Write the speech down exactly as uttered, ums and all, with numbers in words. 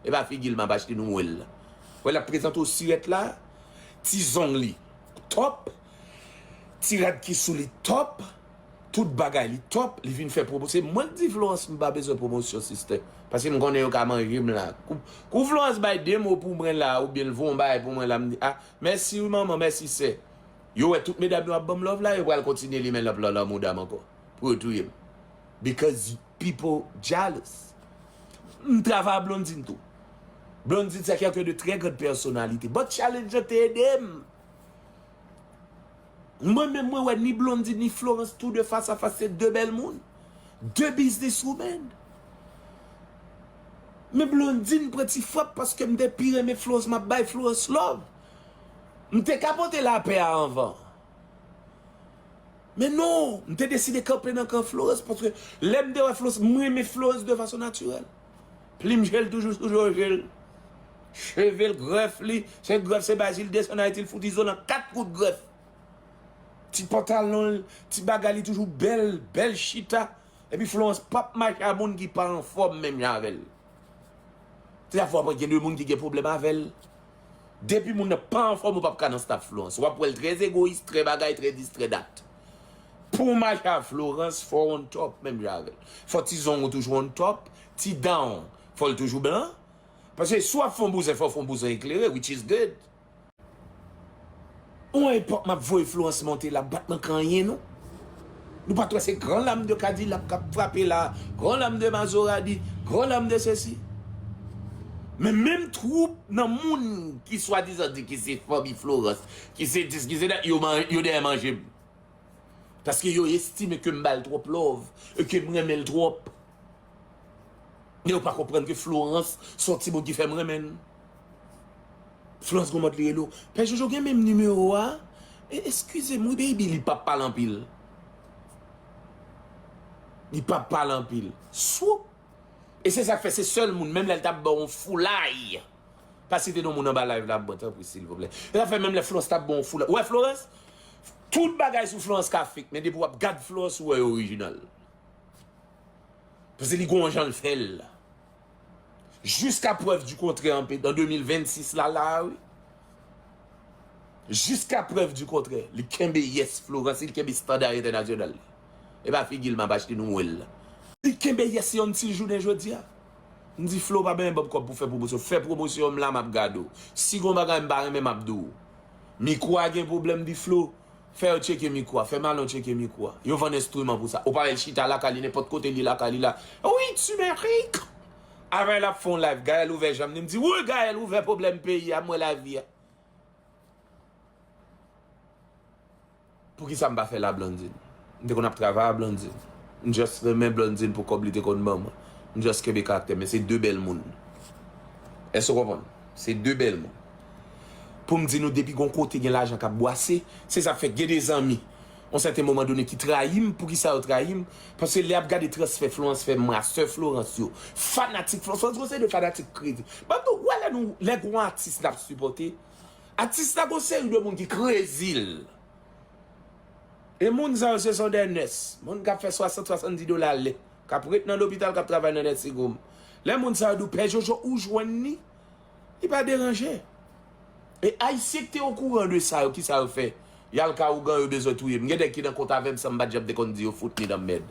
E pa figi l m ap achte nou wè l la. Wè l ap prezante w sirèt la, ti zong li top, ti rad ki sou li top, tout bagay li top, li vin fè pwomosyon. Se mwen k di Florence m pa bezwen pwomosyon, sister. Paske m konnen yo ka manje m la. Kou, kou Florence bay de mo pou mwen la, oubyen l voye yon bagay pou mwen la, m di, ah, mèsi wi manman, mèsi sè. Yo wè tout medam yo ap ban m love la, yo pral kontinye limen lòp lòlò mouda m ankò. Pou yo touye m. Because people jealous. M travay a Blondine tou. Blondine se quelqu'un de très grande personnalité. But challenge te ede m. Mwen menm mwen wè ni Blondine ni Florence tou de fas a fas se de bèl moun. De business women. Men Blondine pran ti frap paske m te pi renmen Florence, m ap bay Florence love. M te ka pote lapè a anvan. Men non, m te deside kanpe nan kan Florence, paske lè m te wè Florence, m renmen Florence de fason natirèl. Plim je l toujou sou je l. Cheve l, grèf li, se grèf, se Bazil desann Ayiti, l fout izo nan kat kout grèf. Ti pantalon l, ti bagay li toujou bèl, bèl chita. Epi Florence p ap mache a moun ki pa anfòm menm jan avè l. Se sa fè w ap wè gen de moun ki gen pwoblèm avè l. Depi moun nan pa anfòm, ou p ap ka nan staff Florence. W ap wè l trè egoyis, trè bagay, trè dis, trè dat. Pou w mache a Florence, fò w on top menm jan avè l. Fò ti zong ou toujou on top, ti dan w, fò l toujou blan. Paske si w ap fè on bouzen, fò w fè on bouzen eklere, which is good. On epòk m ap voye Florence monte, l ap bat nan kan anyen, non. Nou pa t wè se gran lam de Kadilak k ap frape la, gran lam de Mazoradi, gran lam de sesi. Men menm twoup nan moun ki swadizan di ki se fanmi Florence, ki se dis, ki se dat, yo, man- yo dèyè manje m. Paske yo estime ke m ba l twòp love, e ke m renmen l twòp. Men yo pa konprann ke Florence se yon timoun ki fè m renmen l. Florence gon mòd li rele w. Pè Jojo gen menm nimewo a? E, eskize m wi, baby, li p ap pale anpil. Li p ap pale anpil. Swoup! E se sa k fè se sèl moun, menm lè l t ap ba w yon foulay. Pa site non moun anba live la pou mwen, tanpri, silvouplè. E sa fè menm lè Florence t ap ba w yon foulay. Ou wè Florence? Tout bagay sou Florence ka fake, men depi w ap gad Florence, ou wè yo orijinal. Paske li gon jan l fè l. Jiska prèv di kontrè, an pe- an de mil vennsis la, la, wi. Jiska prèv di kontrè, li kenbe yes Florence, li kenbe estanda entènasyonal li. E pa figi l m ap achte nou wè l la. Li kenbe yes yon ti jounen jodi a. M di Flo pa benyen ban m kòb pou fè pwomosyon. Fè pwomosyon m la m ap gade w. Si gon bagay m pa renmen m ap di w. Mikwo a gen pwoblèm di Flo. Fè yo tcheke mikwo a. Fè Malon tcheke mikwo a. Yo vann enstriman pou sa. Ou pa wè l chita lakay li nenpòt kote li lakay li la. Wi, timerik. Avè l ap fè yon live. Gaël ouvè janm li. M di, wi, Gaël ouvè pwoblèm peyi a. M wè lavi a. Poukisa m pa fè l a Blondine? M te konn ap travay a Blondine. M just renmen Blondine pou kòb li te konn ban mwen. M just kenbe karaktè, men se de bèl moun. Èske w konprann? Se de bèl moun. Pou m di nou, depi gon kote gen lajan k ap bwase, se sa k fè gen de zanmi, yon sèten moman done, ki trayi m. Poukisa yo trayi m? Paske lè y ap gade transfè Florence fè, m wè sè Florence yo, fanatik Florence, Florence gon seri de fanatik kredi. Ban m di w, w wè lè nou, lè gon atis n ap sipòte, atis la gon seri de moun ki krezi l. E moun sa yo se son dè nès. Moun k ap fè swasant, swasanndis dola lè. K ap ret nan lopital, k ap travay nan nursing home. Lè moun sa yo di w, Pè Jojo, ou jwenn li, li pa deranje. E Ayisyen ki te okouran de sa yo, kisa yo fè? Y al ka ougan, yo bezwen touye m. Gen nèg ki nan kont avè m san m pa t janm te konn di yo fout ni nan mèd.